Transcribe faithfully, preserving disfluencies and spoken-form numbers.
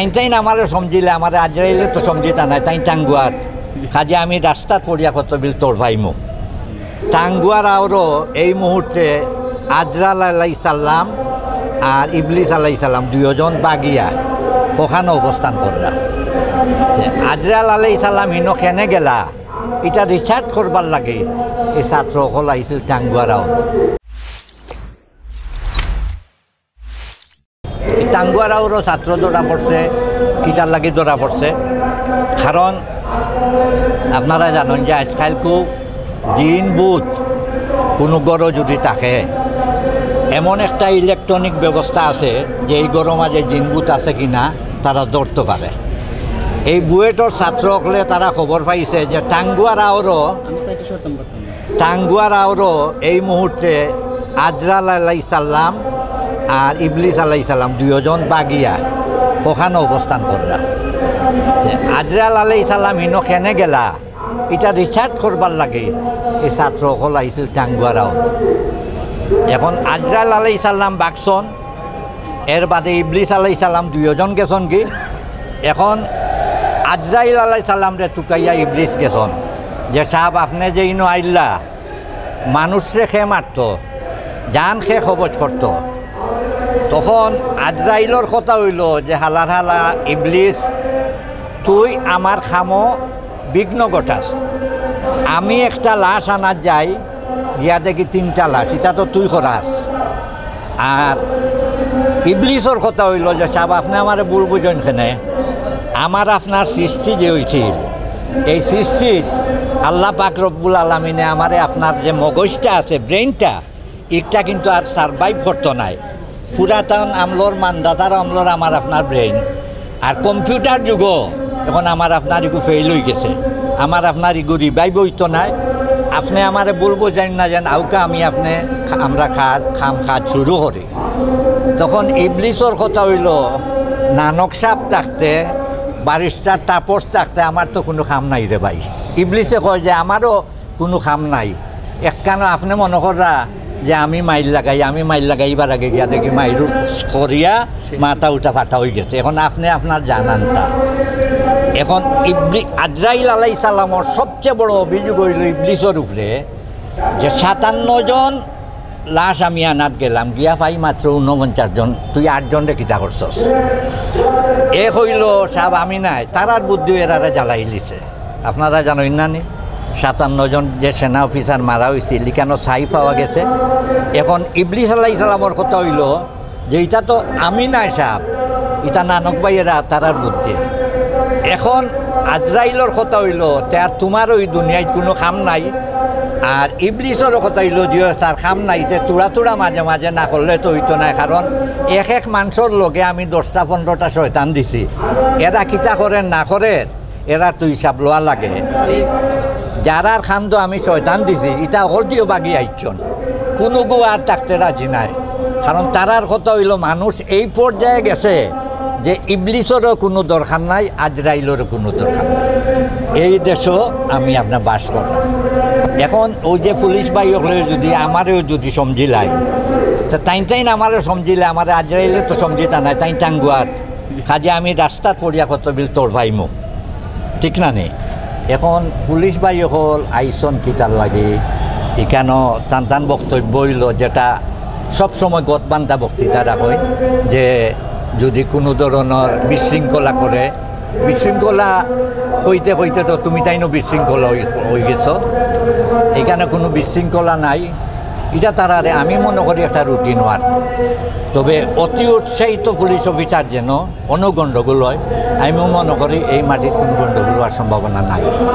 তাইন তাইন আমারে সমঝিলে, আমারে আজরাইলে তো সমঝিতা নায়, তাইন টাঙ্গুয়াত। কাজে আমি রাস্তাত পড়িয়া কতবিল তড়ফাইমু। টাঙ্গুয়ার আওরো এই মুহূর্তে আজরাইল আলাইহিস সালাম আর ইবলিস আলাইহিস সালাম দুইজন বাগিয়া অখানো অবস্থান কররা। তে আজরাইল আলাইহিস সালাম হিনো কেনে গেলা, ইটা research করবার লাগি এই ছাত্র অকল আইছিল টাঙ্গুয়ার আওরো। এই টাঙ্গুয়ার আওরো ছাত্র ধরা পড়ছে, কিতার লাগি ধরা পড়ছে? কারণ আপনারা জানইন যে আজকালকু জিন ভূত কুনু ঘরো যুদি থাকে, এমন একটা electronic ব্যবস্থা আছে যে এই ঘরো মাঝে জিন ভূত আছে কিনা তারা ধরতো পারে। এই বুয়েটর ছাত্র অকলে তারা খবর পাইছে যে টাঙ্গুয়ার আওরো, টাঙ্গুয়ার আওরো এই মুহূর্তে আজরাইল আলাইহিস সালাম আর ইবলিস আলাইহিস সালাম দুইজন বাগিয়া অখানো অবস্থান কররা। তে আজরাইল আলাইহিস সালাম হিনো কেনে গেলা, ইটা research করবার লাগি এই ছাত্র অকল আইছিল টাঙ্গুয়ার আওরো। এখন আজরাইল আলাইহিস সালাম বাগছন, এর বাদে ইবলিস আলাইহিস সালাম দুইজন গেছন কি। এখন আজরাইল আলাইহিস সালামরে তুকাইয়া ইবলিস গেছন যে, "সাব, আপনে যে ইনো আইলা, মানুষরে কে মারতো, জান কে কবজ করতো?" তখন আজরাইলর কথা অইলো যে, "হালার হালা ইবলিস, তুই আমার কামো বিঘ্ন ঘটাস। আমি একটা লাশ আনাত যাই, গিয়া দেখি তিনটা লাশ, ইটা তো তুই করাস।" আর ইবলিসর কথা অইলো যে, "সাব, আপনে আমারে ভুল বুঝইন কেনে? আমার আপনার সৃষ্টি যে অইছিল, এই সৃষ্টিত আল্লাহ পাক রব্বুল আলামিনে আমারে আপনার যে মগজটা আছে, brainটা, ইটা কিন্তু আর survive করতো নায়। পুরাতন আমলর, মান্দাতার আমলর আমার আপনার brain, আর computer যুগো এখন আমার আপনার ইগু fail অইগেছে, আমার আপনার ইগু revive অইতো নায়। আপনে আমারে ভুল বুঝইন না যেন আউকা আমি আপনে, আমরা কাজ, কাম কাজ শুরু করি।" তখন ইবলিসর কথা অইলো, "নানক সাব থাকতে, ব্যারিস্টার তাপস থাকতে আমার তো কুনু কাম নাই রে ভাই।" ইবলিসে কয় যে, "আমারও কুনু কাম নাই। একখানো আপনে মনো কররা যে আমি মাইর লাগাই, আমি মাইর লাগাইবার আগে গিয়া দেখি মাইর করিয়া মাথা উঠা ফাটা অইগেছে। এখন আপনে আপনার জান আনতা।" এখন ইবলি-, আজরাইল আলাইহিস সালামর সবচেয়ে বড় অভিযোগ অইলো ইবলিসর উপরে যে সাতান্ন জন লাশ আমি আনাত গেলাম, গিয়া পাই মাত্র ঊনপঞ্চাশ জন, তুই আট জনরে কিতা করছস? এ কইলো, "সাব, আমি নায়, তারার বুদ্ধি এরারে জ্বালাইলিছে।" আপনারা জানইন না নি? সাতান্ন জন যে সেনা অফিসার মারা অইছিল, ইখানো ছাই পাওয়া গেছে। এখন ইবলিস আলাইহিস সালামর কথা অইলো যে, "ইটা তো আমি নায় সাব, ইটা নানক ভাইয়েরা, তারার বুদ্ধি।" এখন আজরাইলর কথা অইলো, "তে আর তুমার ওই দুনিয়াত কুনু কাম নাই?" আর ইবলিসর কথা অইলো, "জিও স্যার, কাম নাই, তে তুড়া তুড়া মাঝে মাঝে না করলে তো অইতো নায়, কারণ এক এক মানষর লগে আমি দশটা পনেরোটা শয়তান দিছি, এরা কিতা করের না করের, এরা তো হিসাব লওয়া লাগে।" যারার কান্দো আমি শয়তান দিছি, ইতা হকলটিও বাগি আইছন, কুনুগু আর থাকতে রাজি নায়। কারণ তারার কথা অইলো, মানুষ এই পর্যায়ে গেছে যে ইবলিসরও কুনু দরকার নাই, আজরাইলরও কুনু দরকার নাই। এই দেশো আমি আপনার বাস করলাম। এখন ওই যে পুলিশ ভাই অকলে যুদি আমারেও যুদি সমঝিলায়, তে তাইন তাইন আমারে সমঝিলে, আমারে আজরাইলে তো সমঝিতা নায়, তাইন টাঙ্গুয়াত। কাজে আমি রাস্তাত পড়িয়া কতবিল তড়ফাইমু, ঠিক না নি? এখন পুলিশ ভাই অকল আইছন কিতার লাগি? ইখানো তান তান বক্তব্য অইলো, যেটা সবসময় গতবান্ধা বক্তৃতা রাখইন, যে যুদি কুনু ধরনর বিশৃঙ্খলা করে, বিশৃঙ্খলা কইতে কইতে তো তুমি তাইনও বিশৃঙ্খলা অই-, অইগেছো। ইখানো কুনু বিশৃঙ্খলা নাই। ইটা তারারে আমি মনো করি একটা রুটিন ওয়ার্ক। তবে অতি উৎসাহিত পুলিশ অফিসার যেন কোনো গণ্ডগোল হয়, আমি মনো করি এই মাটিত কোনো গণ্ডগোল হওয়ার সম্ভাবনা নাই।